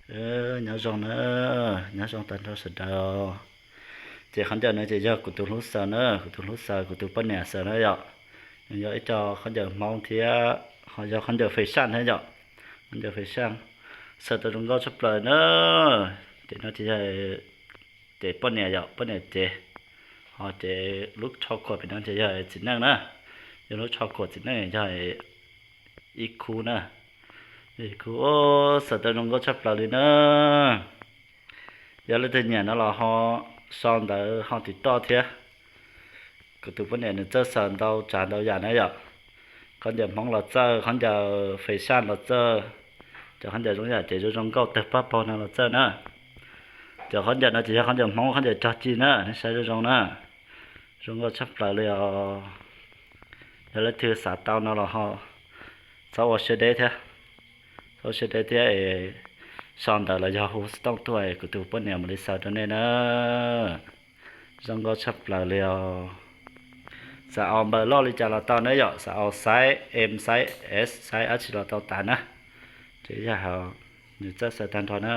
Nyob zoo na, nyob zoo tag nrho sawv daws. Ces qhov ncauj no ces yog kuv tus hlub xaws na, kuv tus hlub xaws, kuv tus poj niam xaws na yom. Nws yog ib co khaub ncaws Hmoob thiab ho yog khaub ncaws fashion thiab yom. Khaub ncaws fashion xaws tau zoo nkauj tshaj plaws na. Ces no ces yog ces poj niam yom, poj niam ces, ho ces lub tsho khuam pem no ces yog txiv neej na. Yog lub tsho khuam txiv neej yog ib khub na. Ib khub xaws tau zoo nkauj tshaj plaws li na. Yog leej twg nyiam no los ho sau ntawv ho tim toj thiab. Kuv tus poj niam nws txawj xaws ntau tsav ntau yam na yom. Khaub ncaws Hmoob los txawj, khaub ncaws fashion los txawj, cov khaub ncaws zoo yam ces zoo zoo nkauj tawg pab paug no los txawj na. Cov khaub ncaws no ces yog khaub ncaws Hmoob, khaub ncaws cog ci na, nej saib zoo zoo na. Zoo nkauj tshaj plaws li os. Yog leej twg xav tau no los ho txhob ua siab deb thiab. Txhob ua siab deb thiab es sau ntawv los yog hu xov tooj tuaj es kuv tus poj niam mam li xaws rau nej na. Zoo nkauj tshaj plaws li os. Xav aus npaws loj li cas los tau na yom, xav aus xaiv M, xaiv S, xaiv dab tsi los tau tas na. Ces yog nws txawj xaws tag nrho na.